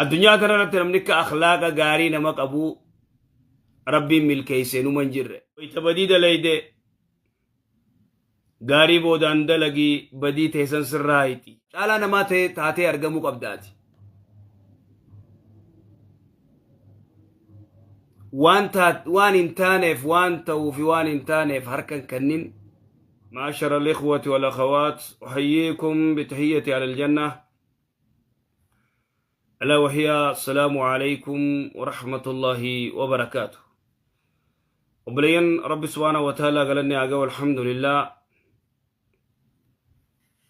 Addunyaa kana irratti namni akka akhlaaqa gaarii nama qabu Rabbiin milkeessee numa hin jirre. Wayita badii dalayde gaarii boodaan dalagii badii teessan sirraa hixi. Caalaa namaa ta'e taatee argamuu qabdaati. Waan waan hin taaneef waan ta'uu fi waan hin taaneef harka hin kennin. معاشر الإخوة والأخوات، أحييكم بتحية على الجنة، ألا وهي السلام عليكم ورحمة الله وبركاته. Obboleeyyan Rabbi سبحانه وتعالى galanni haa ga'u. الحمد لله،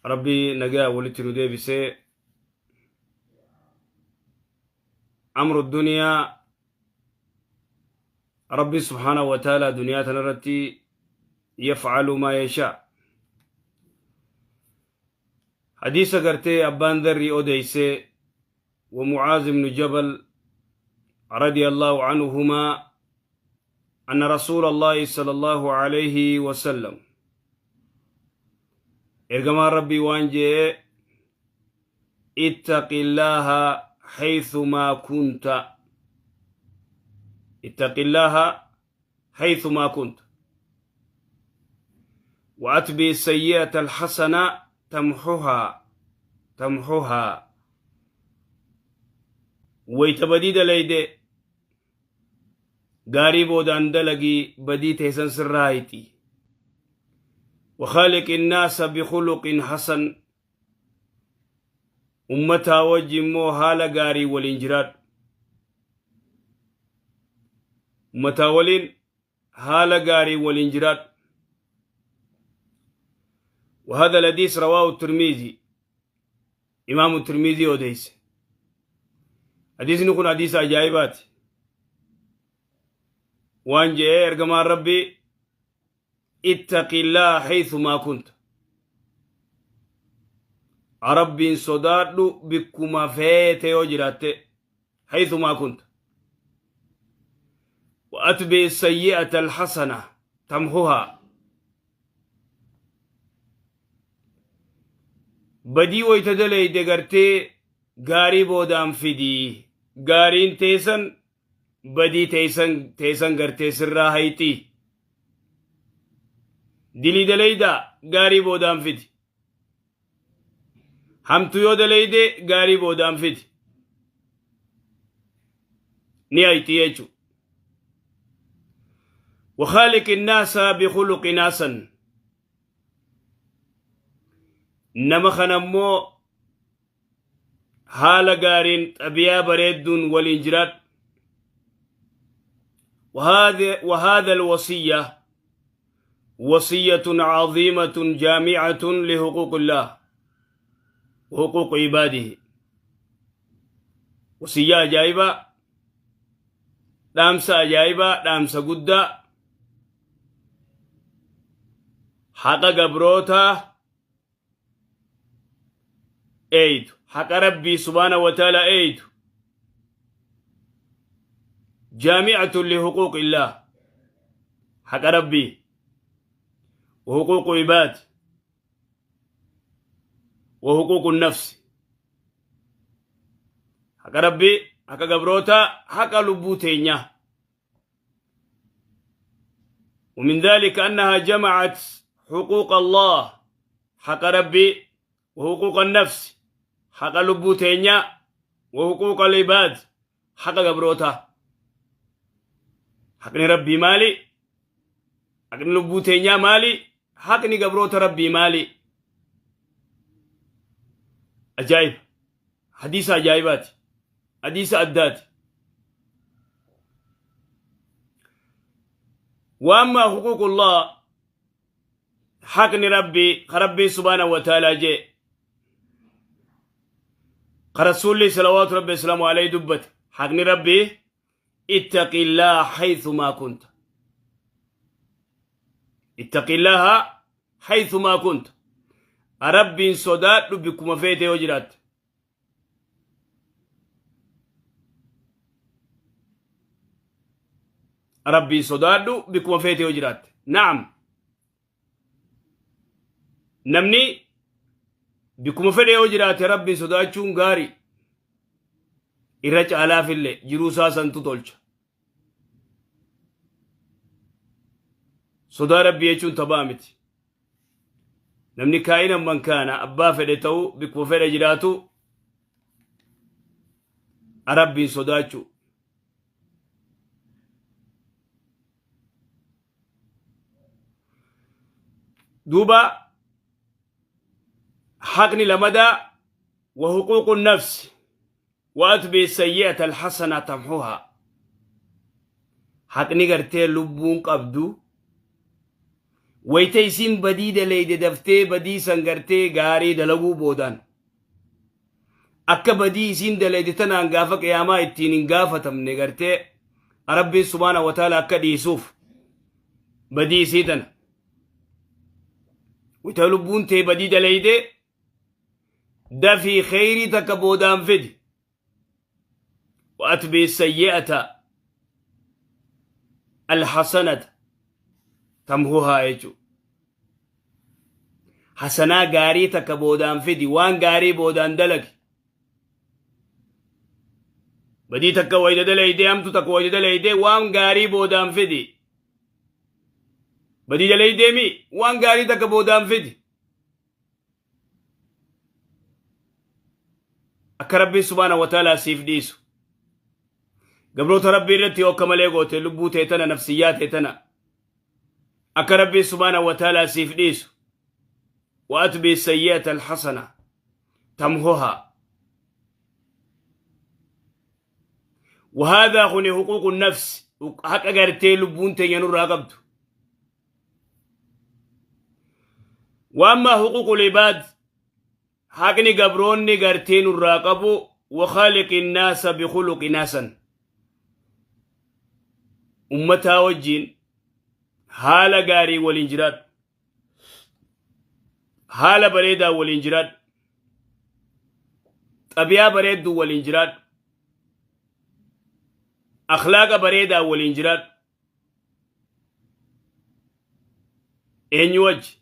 Rabbi nagaa walitti nu deebisee. أمر الدنيا، Rabbi سبحانه وتعالى duniyaa tanarratti يفعل ما يشاء. Hadiisa gartee abbaan Dharri odeeyse ومعاذ بن جبل رضي الله عنهما أن رسول الله صلى الله عليه وسلم، ergamaan Rabbii waan jee: اتق الله حيثما كنت، اتق الله حيثما كنت، وأتبع السيئة الحسنة تمحها تمحها. Wayta badii dalayde gaarii boodaan dalagii badii teessan sirraa hixi. وخالق الناس بخلق حسن، ummataa wajji immoo haala gaarii waliin jiraadhu. Ummataa waliin haala gaarii waliin jiraadhu. وهذا الحديث رواه الترمذي، إمام الترمذي odeesse. Hadiisni kun hadiisa ajaa'ibaati. Waan je'ee ergamaan Rabbii: اتق الله حيثما كنت، Rabbiin sodaadhu bikkuma feete yoo jiraatte. حيثما كنت، وأتبع السيئة الحسنة تمحها. Badii wayta dalayde gartee gaarii boodaan fidii, gaariin teessan badii teessan gartee sirraa hayxii. Dilii dalaydaa gaarii boodaan fidi. Hamtu yoo dalayde gaarii boodaan fidi, ni hayxii jechu. وخالق الناس بخلق حسن، nama kanammoo haala gaariin, xabiyaa bareedduun waliin jiraadhu. وهذا الوصية وصية عظيمة جامعة لحقوق الله وحقوق عباده. وصية ajaa'ibaa, dhaamsa ajaa'ibaa, dhaamsa guddaa, haqa gabrootaa eeytu, haqa Rabbii سبحانه وتعالى eeytu. جامعة لحقوق الله، haqa Rabbii، وحقوق عباد، وحقوق النفس. Haqa Rabbii, haqa gabrootaa, haqa lubbuu teenyaa. ومن ذلك أنها جمعت حقوق الله، حق ربي، وحقوق النفس، حق lubbuu teenyaa، وحقوق العباد، حق gabrootaa. Haqni Rabbii maali? Haqni lubbuu teenyaa maali? Haqni gabroota Rabbii maali? Ajaa'ib! Hadiisa ajaa'ibaati, hadiisa addaati. وأما حقوق الله، haqni Rabbii ka Rabbii سبحانه وتعالى jee, ka Rasuulli صلوات ربي وسلامه عليه dubbate, haqni Rabbii: اتق الله حيثما كنت، اتق الله حيثما كنت، Rabbiin sodaadhu bikkuma feete yoo jiraatte. Rabbiin sodaadhu bikkuma feete yoo jiraatte. نعم, namni bikkuma fedhe yoo jiraate Rabbiin sodaachuun gaarii. Irra caalaafillee jiruu isaa santu tolcha. Sodaa Rabbii jechuun taphaa miti. Namni kaa'inan man kaana abbaa fedhe ta'uu bikkuma fedhe jiraatu Rabbiin sodaachuu. Duuba haqni lamadaa wa huquuqu nafsi wa atbi sayyi'ata alhasana tamhuhaa. Haqni gartee lubbuun qabdu wayta isiin badii daleyde daftee badii san gartee gaarii dalaguu boodaan akka badii isiin daleyde tanaan gaafa qiyaamaa ittiin hin gaafatamne gartee Rabbiin subhaana wa ta'ala akka dhiisuuf badii isii tana wayta lubbuun tee badii daleyde dafii kheyrii takka boodaan fidi. وأتبع السيئة الحسنة تمحوها يجو. حسنا غاري تك بودان فدي وان غاري بودان دلق بدي تك ويد دليدي أمتو تك ويد دليدي وان غاري بودان فدي بدي دليدي مي وان غاري تك بودان فدي. Akka Rabbiin subhaana wa ta'ala siif dhiisu. Gabroota Rabbii irratti yoo akka malee goote lubbuu tee tana nafsiyyaa tee tana akka Rabbiin subhaana wa ta'ala siif dhiisu. Wa atbi sayyi'ata alhasana tamhuhaa. وهذا خني حقوق النفس حق غرتي لبون تي نور qabdu. وأما حقوق العباد حقني قبروني قرتين الراقبو وخالق الناس بخلق ناسا أمتها وجين حال غاري والإنجراد حال بريدة والإنجراد طبيعة بريد والإنجراد أخلاق بريدة والإنجراد إن وجه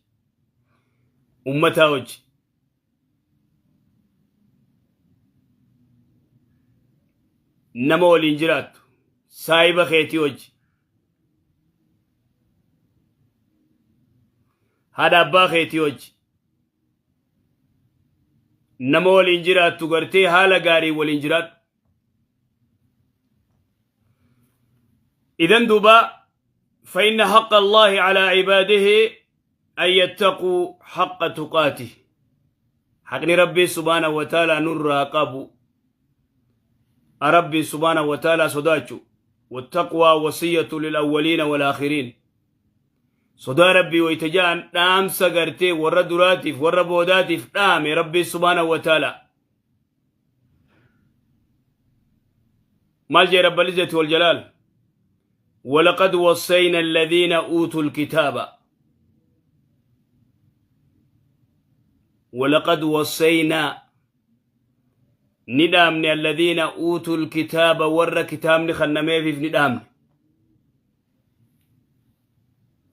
أمتها وجه nama waliin jiraattu saahiba keetii wajji haadha abbaa keetii wajji nama waliin jiraattu gartee haala gaarii waliin jiraattu. Idan duuba فإن حق الله على عباده أن يتقوا حق تقاته. حقني ربي سبحانه وتعالى نراقب ربي سبحانه وتعالى صداتشو. والتقوى وصية للأولين والآخرين. صدا ربي ويتجان نام سقرتي ور دراتف ور بوداتف نام ربي سبحانه وتعالى. مالجي رب العزة والجلال ولقد وصينا الذين أوتوا الكتاب ولقد وصينا ندامن الذين أوتوا الكتاب ور كتاب نخنمي في ندامن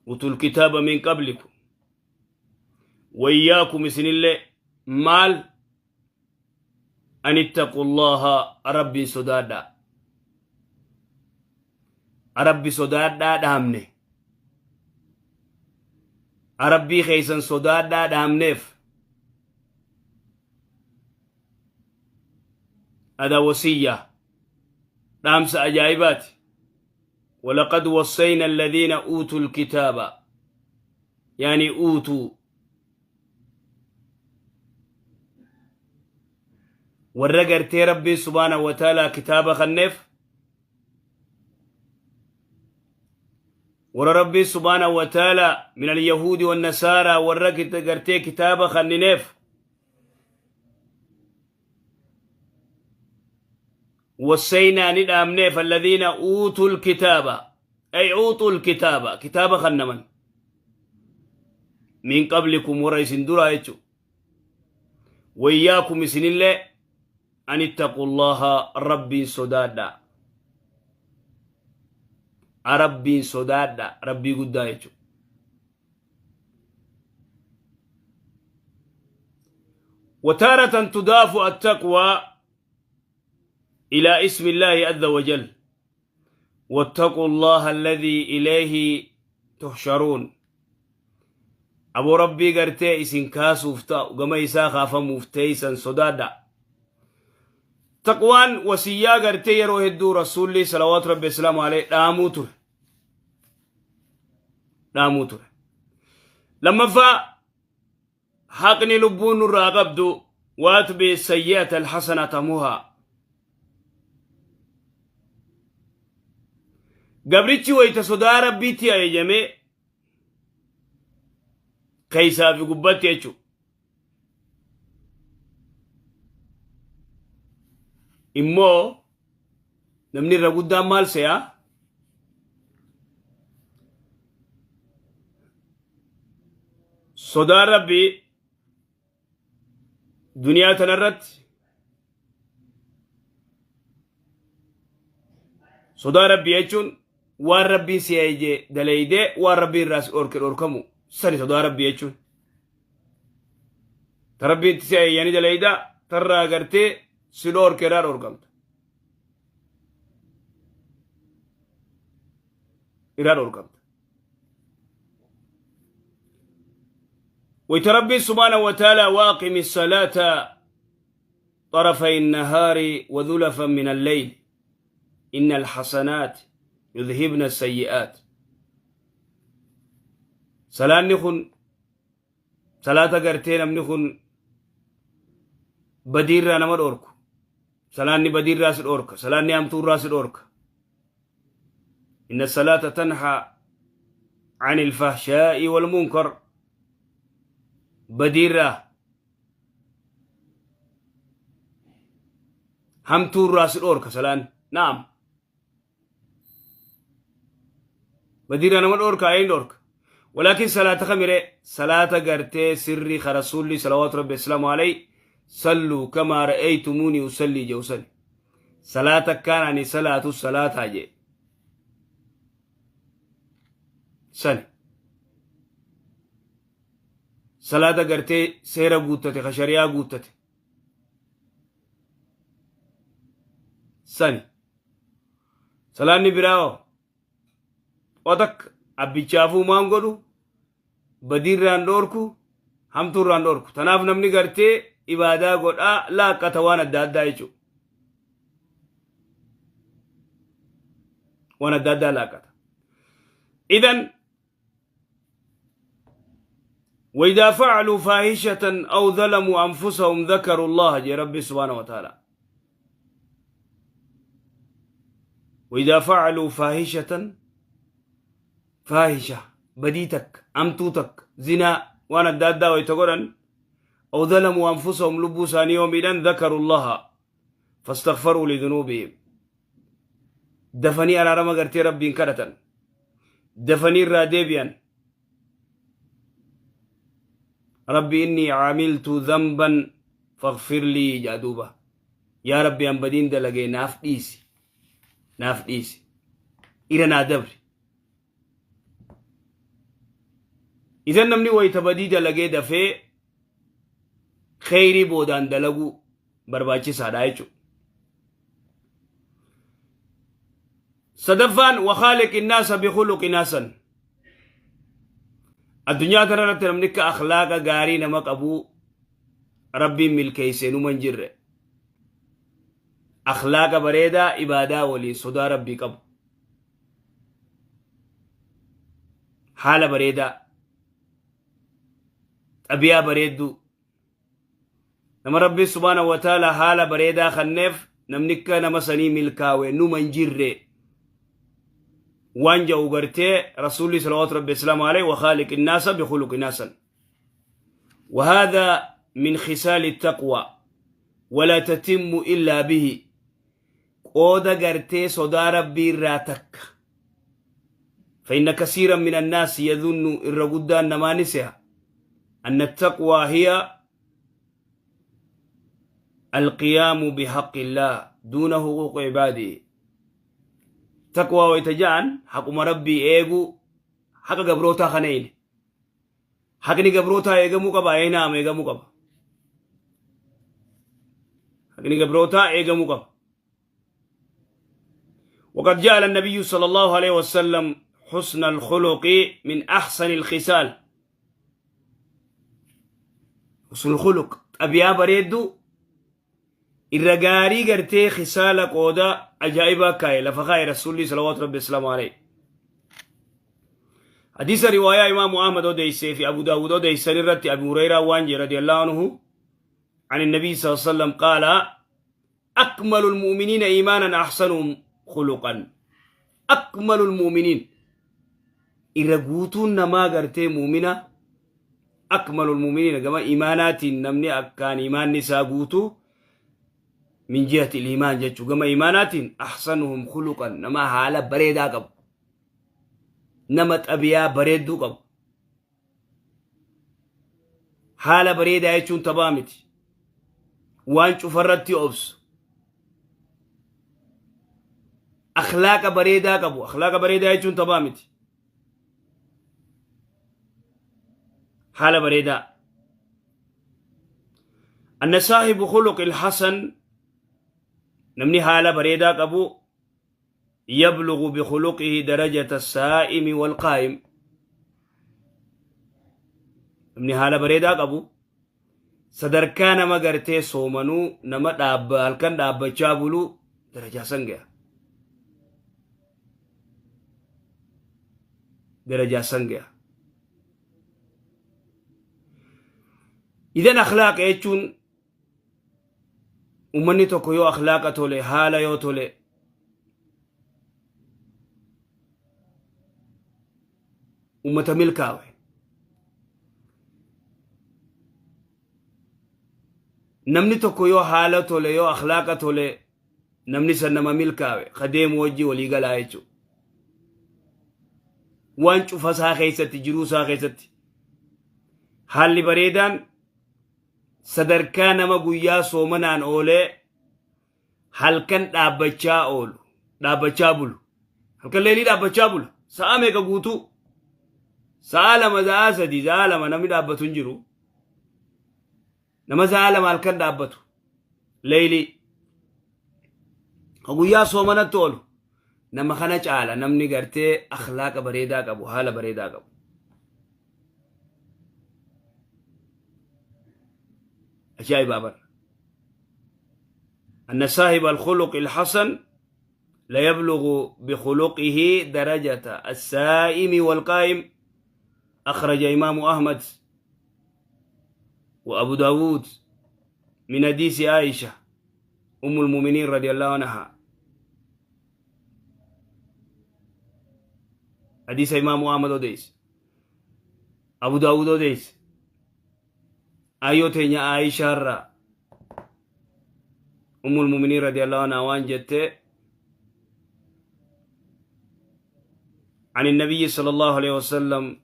أوتوا الكتاب من قبلكم وإياكم سن الله مال أن اتقوا الله ربي صدادا ربي صدادا دامني ربي خيسن صدادا دامنف. هذا وصية دامس أجايبات. ولقد وصينا الذين أوتوا الكتاب يعني أوتوا ورقرتي ربي سبحانه وتعالى كتاب خنف ور ربي سبحانه وتعالى من اليهود والنصارى ورقرتي كتاب خنف وصينا ندامني فالذين أوتوا الكتاب أي أوتوا الكتاب كتاب خنمن من قبلكم ورئيس درايتو وإياكم سن الله أن اتقوا الله ربي صدادا ربي صدادا ربي قدايتو. وتارة تضاف التقوى إلى اسم الله عز وجل واتقوا الله الذي إليه تحشرون. Aboo Rabbii gartee isin kaasuuf ta'u gama isaa kaafamuuf teeysan sodaadha. Taqwaan wasiyyaa gartee yeroo hedduu Rasuulli salawaatu Rabbi islaamu alayhi dhaamuu ture. Dhaamuu ture. Lammaffaa, haqni lubbuun nurraa qabdu waatbi sayyi'ata alhasana tamuhaa. Gabrichi wayta sodaa Rabbiitti ajajamee keessaa fi gubbatti jechuudha. Immoo namni irra guddaan maal se'a? Sodaan Rabbii duniyaa tanarratti sodaa Rabbii jechuun waan Rabbiin si ajaje daleeydee waan Rabbiin irraa si dhorke dhorkamu sani sodaa Rabbii jechuun. Ta Rabbiin si ajajanii daleeydaa tarraa gartee si dhorke irraa dhorkamta. Irraa dhorkamta. Wayta Rabbiin subhaanahu wa ta'ala waaqimi salaata طرفي النهار وذلفا من الليل إن الحسنات يذهبن السيئات. Salaanni kun salaata gartee namni kun badiirraa nama dhorku. Salaanni badiirraa si dhorka. Salaanni hamtuurraa si dhorka. Inna salaata tanhaa عن الفحشاء والمنكر. Badiirraa, hamtuurraa si dhorka salaan. Naam. Badiirraa nama dhorka, ayin dhorka. Walaakin salaata kamiree? Salaata gartee sirrii ka Rasuulli salawaatu Rabbi islaamu alayhi salluu kamaa ra'aytumuuni usallii jedhu sani. Salaata akkaan ani salaatu salaataa jedhe. Sani. Salaata gartee seera guuttate, ka shari'aa guuttate. Sani. Salaanni biraa hoo? Otak abbichaafuu maan godhu, badiirraan dhoorku, hamtuurraan dhoorku. Tanaaf namni gartee ibaadaa godhaa laaqqata waan adda addaa jechuudha. Waan adda addaa laaqqata. Idan وإذا فعلوا فاحشة أو ظلموا أنفسهم ذكروا الله جي ربي سبحانه وتعالى. وإذا فعلوا فاحشة، فاحشة بديتك أمتوتك زنا وانا دادا ويتقولن، أو ظلموا أنفسهم لبوا ثاني إذن ذكروا الله فاستغفروا لذنوبهم. Dafanii araarama gartee Rabbiin kadhatan. Dafanii irraa deebi'an. Rabbi inni camiltu dhanban faghfir lii jaa duuba. Yaa Rabbi, an badiin dalagee naaf dhiisi. Naaf dhiisi. Ira naa dabri. Idan namni wayita badii dalagee dafee kheyrii boodaan dalaguu barbaachisaadha jechuudha. Sadaffaan, wakhaaliq innaasa bikhuluqin hasan. Addunyaa kana irratti namni akka akhlaaqa gaarii nama qabuu Rabbiin milkeessee numa hin jirre. Akhlaaqa bareedaa ibaadaa waliin sodaa Rabbii qabu. Haala bareedaa. Xabiyaa bareedduu. Nama Rabbi subhaanahu wa ta'ala haala bareedaa kanneef namni akka nama sanii milkaawe numa hin jirre. Waan jedhu gartee Rasuulli salawaatu Rabbi islaamu alayhi wakhaaliq innaasa bikhuluqin hasan. وهذا من خصال التقوى ولا تتم إلا به. Qooda gartee sodaa Rabbii irraa takka. فإن كثيرا من الناس يظن، irra guddaan namaa ni seha، أن التقوى هي القيام بحق الله دون حقوق عباده. Taqwaa wayta ja'an haquma Rabbii eeguu, haqa gabrootaa kana eene. Haqni gabrootaa eegamuu qaba, eenaam eegamuu qaba. Haqni gabrootaa eegamuu qaba. وقد جعل النبي صلى الله عليه وسلم حسن الخلق من أحسن الخصال. حسن الخلق xabiyaa bareedduu irra gaarii gartee khisaala qooda ajaa'ibaa kaa'e lafa kaa'e Rasuulli salawaatu rabbi islaamu alayhi. Hadiisa riwaayaa Imaamu Ahmad odeysee fi Abu Daawud odeysan irratti Abu Hureyraa waan jedhe رضي الله عنه عن النبي صلى الله عليه وسلم قال: أكمل المؤمنين إيمانا أحسنهم خلقا. أكمل المؤمنين irra guutuun namaa gartee muumina, أكمل المؤمنين gama iimaanaatiin namni akkaan iimaanni isaa guutuu, من جهة الإيمان jechuu, gama iimaanaatiin, أحسنهم خلقا nama haala bareedaa qabu, nama xabiyaa bareedduu qabu. Haala bareedaa jechuun taphaa miti. Waan cufarratti obsu, akhlaaqa bareedaa qabu. Akhlaaqa bareedaa jechuun taphaa miti. Haala bareedaa. أن صاحب خلق الحسن namni haala bareedaa qabu يبلغ بخلقه درجة الصائم والقائم. Namni haala bareedaa qabu sadarkaa nama gartee soomanuu, nama dhaabba halkan dhaabbachaa buluu darajaa san ga'a. Darajaa san ga'a. إذن akhlaaqa jechuun ummanni tokko yoo akhlaaqa tole, haala yoo tole, ummata milkaawe. Namni tokko yoo haala tole, yoo akhlaaqa tole, namni san nama milkaawe kadeemu wajji walii galaa jechuudha. Waan cufa isaa keessatti, jiruu isaa keessatti haalli bareedaan sadarkaa nama guyyaa soomanaan oolee halkan dhaabbachaa oolu, dhaabbachaa bulu, halkan leelii dhaabbachaa bulu. Sa'a meeqa guutuu? Sa'a 2, sa'a 3, sa'a 2 namni dhaabbatu hin jiru. Nama sa'a 2 halkan dhaabbatu leelii ka guyyaa soomanatti oolu, nama kana caala namni gartee akhlaaqa bareedaa qabu, haala bareedaa qabu. Ajaa'ibaa bara. أن صاحب الخلق الحسن لا يبلغ بخلقه درجة الصائم والقائم. أخرج إمام أحمد وأبو داود من حديث عائشة أم المؤمنين رضي الله عنها. حديث إمام أحمد odeesse, Abu Daawud odeesse, ayyoo teenya Aisha irraa أم المؤمنين رضي الله عنها waan jette عن النبي صلى الله عليه وسلم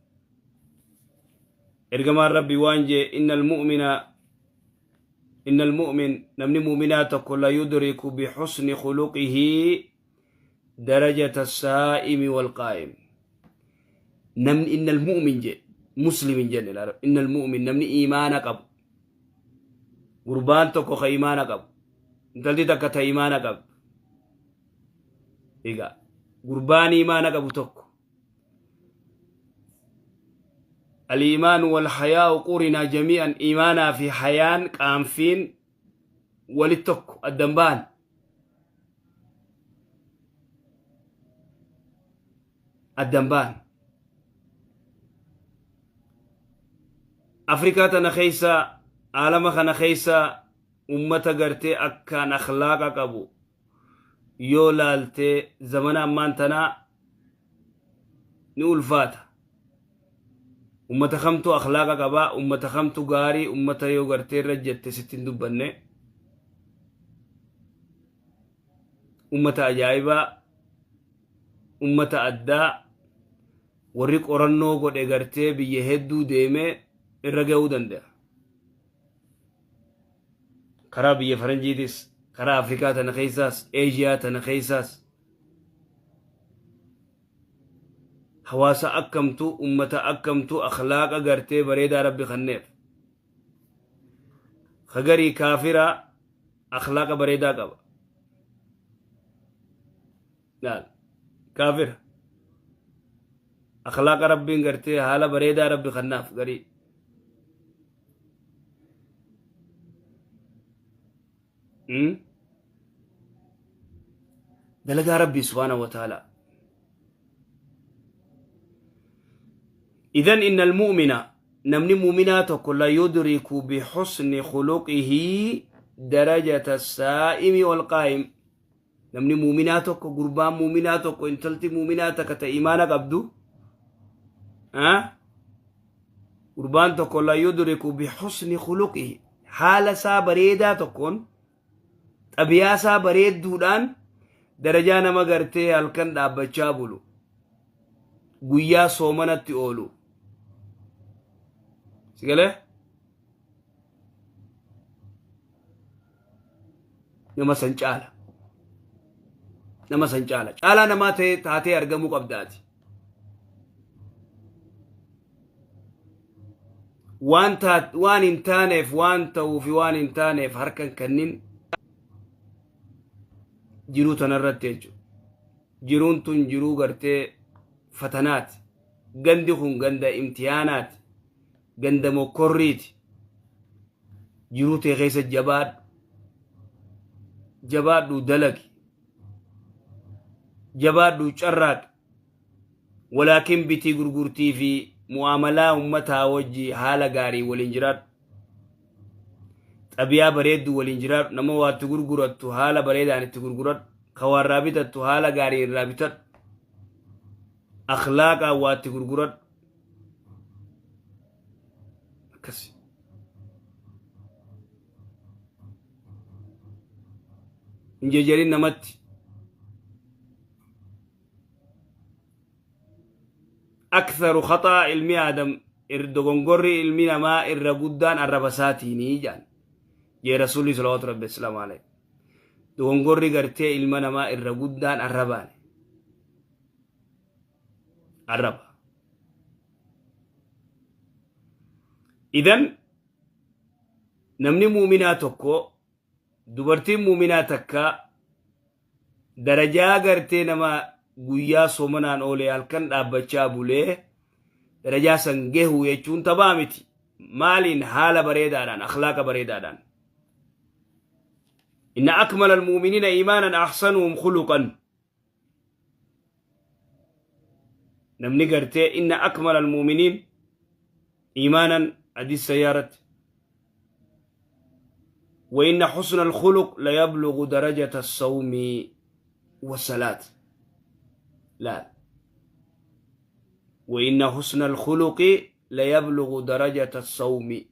ergamaan Rabbi waan jee: إن المؤمن إن المؤمن namni mu'minaa tokko لا يدرك بحسن خلقه درجة الصائم والقائم. Namni إن المؤمن jee, muslim hin jenne. إن المؤمن namni iimaana qabu, gurbaan tokko ka iimaana qabu, intalti takka ta iimaana qabdu. Egaa gurbaan iimaana qabu tokko, الإيمان والحياء قرنا جميعا. Iimaanaa fi hayaan, qaanfiin walitti tokko, addan ba'an. Addan ba'an. Afrikaa tana keessa, aalama kana keessa ummata gartee akkaan akhlaaqa qabu yoo laaltee zamana ammaan tanaa ni ulfaata. Ummata kamtu akhlaaqa qabaa? Ummata kamtu gaarii? Ummata yoo gartee irra jette sitti hin dubbanne. Ummata ajaa'ibaa, ummata addaa, warri qorannoo godhe gartee biyya hedduu deemee irra ga'uu danda'a. Karaa biyya faranjiitis, karaa Afrikaa tana keessaas, Eeshiyaa tana keessaas hawaasa akkamtu, ummata akkamtu akhlaaqa gartee bareedaa Rabbi kanneef. Kagarii kaafira akhlaaqa bareedaa qaba. Laal kaafira. Akhlaaqa Rabbiin gartee haala bareedaa Rabbi kannaaf garii. Dalagaa Rabbii subhaanahu wa ta'ala. Idan inna almu'mina, namni mu'minaa tokko, la yudriku bihusni khuluqihi darajata saa'imi wal qaa'im. Namni mu'minaa tokko, gurbaan mu'minaa tokko, intalti mu'minaa takka ta imaana qabdu, gurbaan tokko, la yudriku bihusni khuluqihi, haala isaa bareedaa tokkoon, xabiyaa isaa bareedduudhaan, darajaa nama gartee halkan dhaabbachaa bulu, guyyaa soomanatti oolu. Sigalee nama san caala, nama san caala, caalaa namaa ta'e taatee argamuu qabdaati. Waan waan hin taaneef, waan ta'uu fi waan hin taaneef harkan kannin jiruu tanarratti jechuudha. Jiruun tun jiruu gartee fatanaati. Gandi kun ganda imtihaanaati. Ganda mokkorriiti. Jiruu tee keessa jabaadhu. Jabaadhu, dalagi. Jabaadhu, carraaqi. Walaakin bitii gurgurtii fi mu'aamalaa ummataa wajji haala gaarii waliin jiraadhu. Xabiyaa bareedduu waliin jiraadhu. Nama waa itti gurgurattu haala bareedaan itti gurguradhu. Ka waa irraa bitattu haala gaariin irraa bitadhu. Akhlaaqaan waa itti gurguradhu. Akkasi. Hin jejerin namatti. Aktharu khaxaa ilmi aadam, dogongorri ilmi namaa irra guddaan arraba isaatiinii jedhan jee Rasuulli salawaatu rabbi wasalaamu alayhi. Dogongorri gartee ilma namaa irra guddaan arrabaani, arraba. Idan namni muuminaa tokko, dubartiin muuminaa takka, darajaa gartee nama guyyaa soomanaan oolee halkan dhaabbachaa bulee darajaa san gehu jechuun taphaa miti. Maaliin? Haala bareedaadhaan, akhlaaqa bareedaadhaan. Inna akmala almu'miniina iimaanan ahsanuhum khuluqan. Namni gartee inna akmala almu'miniin iimaanan, hadiis sayyaaratti. وإن حسن الخلق ليبلغ درجة الصوم والصلاة. لا، وإن حسن الخلق ليبلغ درجة الصوم،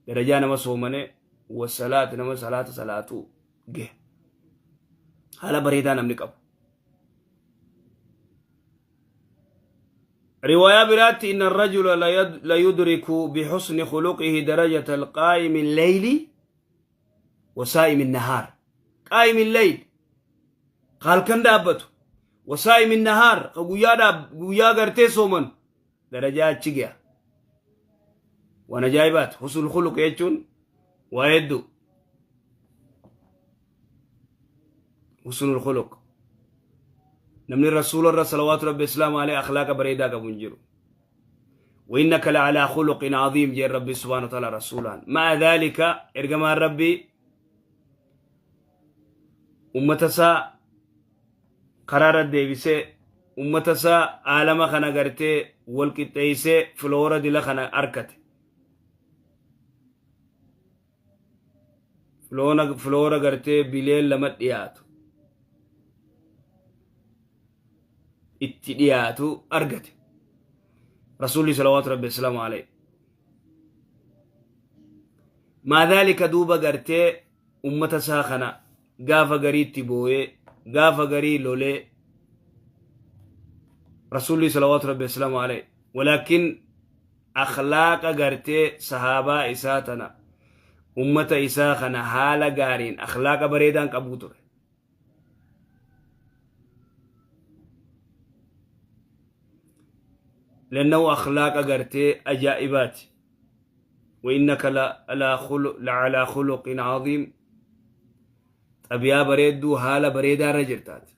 درجة نما صومنه، والصلاة، نما صلاة صلاة جه. haala bareedaa namni qabu. رواية برات إن الرجل ليدرك بحسن خلقه درجة القائم الليل وصائم النهار. قائم الليل قال كان دابته، وصائم النهار guyyaa gartee sooman darajaa achi ga'a. Waan ajaa'ibaati. حسن الخلق jechuun waa hedduu. حسن الخلق, namni rasuula irra salawaatu rabbi islaamu alayhi akhlaaqa bareedaa qabu hin jiru. وإنك لعلى خلق عظيم جee ربي سبحانه وتعالى رسولا. مع ذلك إرجمان ربي ummata karaarra deebisee, ummata isaa aalama kana gartee wal qixxeessee filoora dila kana arkate. Filoora gartee bileen lama dhiyaatu itti dhiyaatu argate Rasuulli salawaatu rabbi asalaamu alayhi. Maa dhaalika, duuba gartee ummata isaa kana gaafa gariitti booyee, gaafa garii lolee Rasuulli salawaatu rabbi asalaamu alayhi, walaakin akhlaaqa gartee sahaabaa isaa tana, ummata isaa kana haala gaariin, akhlaaqa bareedaan qabuu ture. لأنه أخلاق gartee ajaa'ibaati. وإنك لعلى خلق عظيم. Xabiyaa bareedduu, haala bareedaa irra jirtaati.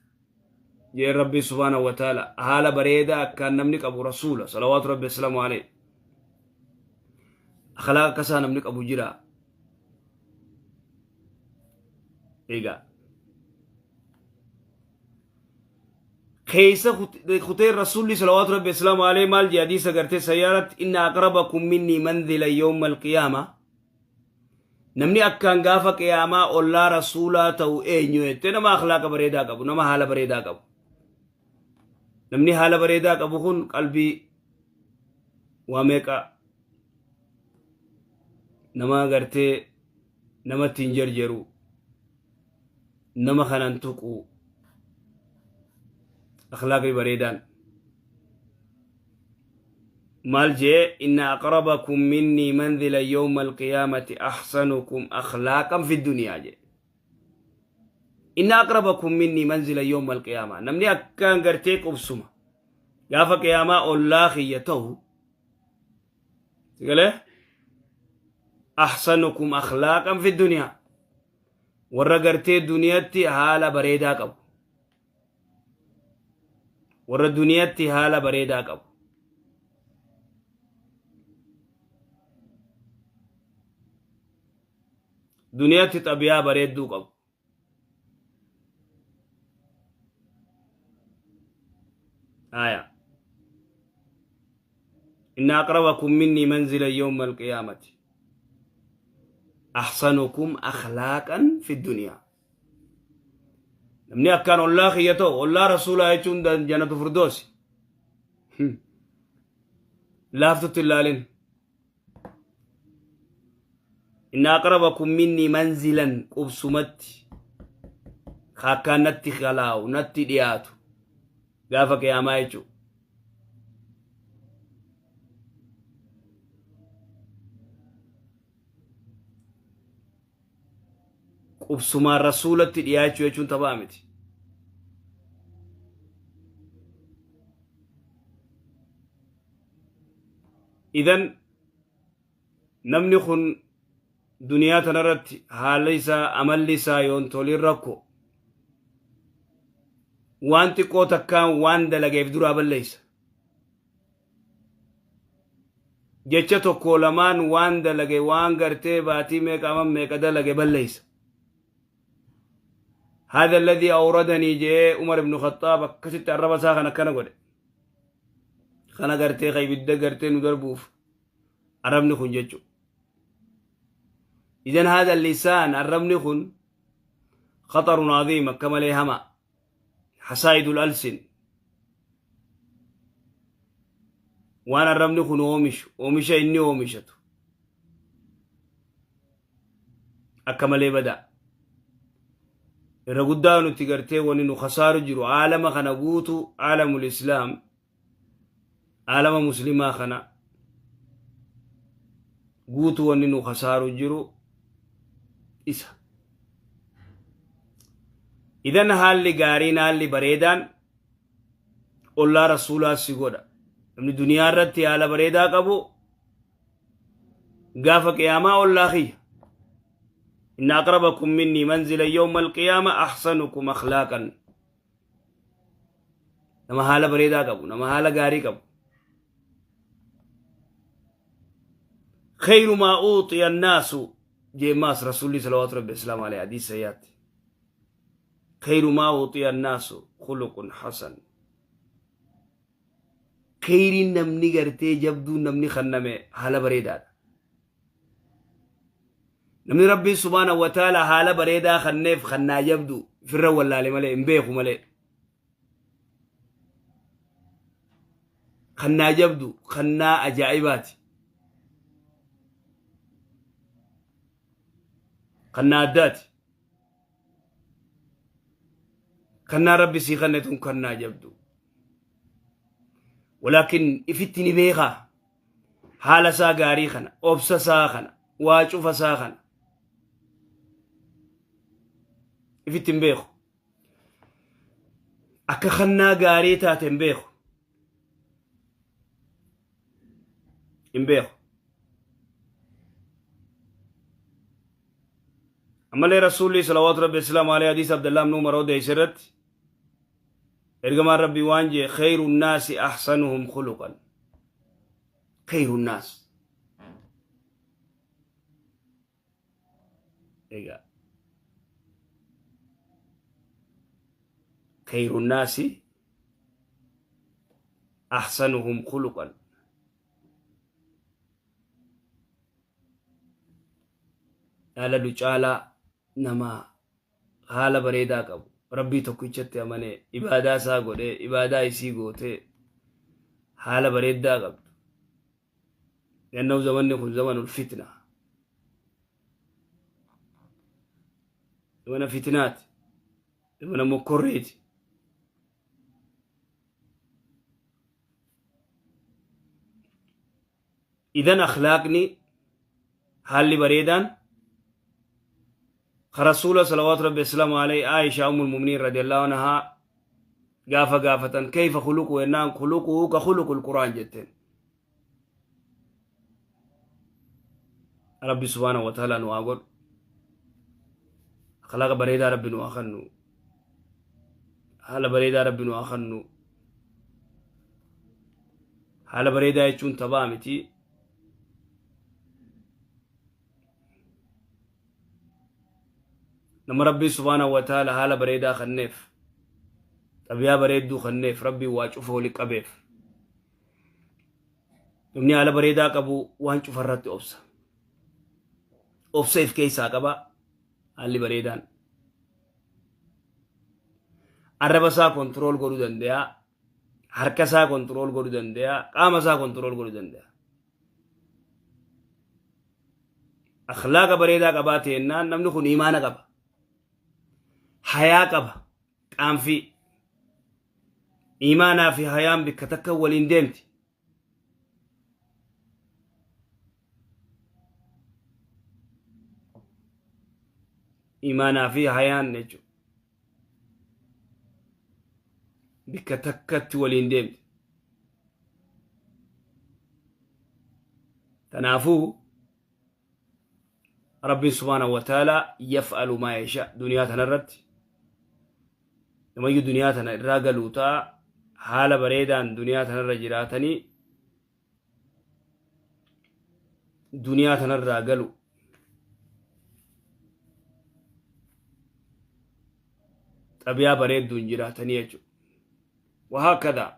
Jeen Rabbii subhaanahu wa ta'ala haala bareedaa akkaan namni qabu rasuula salawaatu rabbi assalaamu alayhi. Akhlaaqa akkasaa namni qabu jira. Egaa. Keessa kuteen rasuulli salawaatu rabbi assalaamu alayhi maal jee hadiisa gartee sayyaaratti inna aqrabakum minni manzila yawma alqiyaama. Namni akkaan gaafa qiyaamaa ollaa rasuulaa ta'u eenyu jettee nama akhlaaqa bareedaa qabu, nama haala bareedaa qabu. Namni haala bareedaa qabu kun qalbii waa meeqa nama gartee namatti hin jarjaru, nama kanan tuqu, akhlaaqni bareedaan. Maal jee? Inna aqrabakum minnii manzila yawma alqiyaamati ahsanukum akhlaaqan fi duniyaa jee. Inna aqrabakum minnii manzila yawma alqiyaama, namni akkaan gartee qubsuma gaafa qiyaamaa ollaa kiyya ta'u sigalee ahsanukum akhlaaqan fi duniyaa, warra gartee duniyatti haala bareedaa qabu, warra duniyatti haala bareedaa qabu. Duniyatti xabiyaa bareedduu qabu. Aya. Inna aqrabakum minni manzila yawma alqiyaamati ahsanukum akhlaaqan fi duniyaa. Namni akkaan ollaa kiyya ta'u, ollaa rasuulaa jechuun jannatu firdoosi. Laaftutti hin laalin. Inna aqrabakum minni manzilan, qubsumatti akkaan natti kalaawu, natti dhiyaatu gaafa qiyaamaa jechuudha. Qubsumaan rasuulatti dhiyaachuu jechuun taphaa miti. Idan namni kun duniyaa tanarratti haalli isaa, amalli isaa yoon toliin rakko, waan xiqqoo takkaan waan dalageef duraa balleessa. Jecha tokko lamaan waan dalage, waan gartee baatii meeqa aman meeqa dalage balleessa. هذا الذي أوردني جاء عمر بن الخطاب akkasitti arraba isaa kan akkana godhe kana gartee ka ibidda gartee nu darbuuf arrabni kun jechu. إذن هذا اللسان, arrabni kun خطر عظيم, akka malee hama. حصائد الألسن, waan arrabni kun oomishu, oomisha inni oomishatu akka malee badaa. Irra guddaa nuti gartee wani nu khasaaru jiru aalama kana guutu, aalamul islaam, aalama muslimaa kana guutu, wanni nu khasaaru jiru isa. Idan haalli gaariin, haalli bareedaan ollaa rasuulaa si godha. Namni duniyaa irratti haala bareedaa qabu gaafa qiyaamaa ollaa kiyya. إن أقربكم مني منزلا يوم القيامة أحسنكم أخلاقا. Nama haala bareedaa qabu, nama haala gaarii qabu. خير ما أعطي الناس jeemaas rasuulli صلوات ربي السلام عليه حديث سيات خير ما أعطي الناس خلق حسن. Kheyriin namni gartee jabduu namni kanname haala bareedaadha. Namni rabbiin سبحانه وتعالى haala bareedaa kanneef kannaa jabdu firra wallaale malee, hin beeku malee. Kannaa jabdu, kannaa ajaa'ibaati. Kannaa addaati. Kannaa rabbi sii kanne tun kannaa jabdu. Walaakin ifitti ni beekaa. Haala isaa gaarii kana, obsa isaa kana, waa cufa isaa kana. Ifitti hin beeku. Akka kannaa gaarii taate hin beeku. Hin beeku. Ammallee rasuulli صلوات ربي السلام عليه hadiisa Abdullah ibn Umar odeesse irratti Ergamaan Rabbii waan jee khayru nnaasi ahsanuhum khuluqan. Khayru nnaas. Egaa khayru nnaasi ahsanuhum khuluqan. Dhaaladu caalaa nama haala bareedaa qabu Rabbii tokkichatti amanee ibaadaa isaa godhee ibaadaa isii gootee haala bareeddaa qabdu. Li'annahu zamanni kun zamanul fitna. Zamana fitnaati. Zamana mokkorreeti. Idan akhlaaqni haalli bareedaan ka rasuula salawaatu rabbi wasalaamu alayhi Aisha ummul mu'miniin radiyallahu anhaa gaafa gaafatan kayfa khuluqu jennaan khuluquhu ka khuluqul qur'aan jetteen. Rabbi subhaanahu wa ta'ala nu haa godhu. Akhlaaqa bareedaa Rabbi nu haa kennu. Haala bareedaa Rabbi nu haa kennu. Haala bareedaa jechuun taphaa miti. Nama Rabbii subhaanahu wa ta'ala haala bareedaa kenneef, xabiyaa bareedduu kenneef, Rabbiin waa cufa wali qabeef. Namni haala bareedaa qabu waan cufa irratti obsa. Obsa if keessaa qaba haalli bareedaan. Arraba isaa kontirool godhuu danda'a. Harka isaa kontirool godhuu danda'a. Qaama isaa kontirool godhuu danda'a. Akhlaaqa bareedaa qabaate jennaan namni kun imaana qaba. Hayaa qaba. Qaanfii. Imaanaa fi hayaan bikka takka waliin deemti. Imaanaa fi hayaan jechuudha. Bikka takkatti waliin deemti. Kanaafuu Rabbiin subhaanahu wa ta'ala yaf'alu maa yasha duniyaa tanarratti namayyuu duniyaa tana irraa galuu ta'a haala bareedaan duniyaa tanarra jiraatanii duniyaa tanarraa galu xabiyaa bareedduun jiraatanii jechuudha. Wahaakkadaa.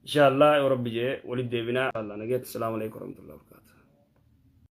Insha Allah yoo Rabbi jee walitti deebinaa. Allah nageetti. Salaamu alaikum warahmatullahi wabarakatuh.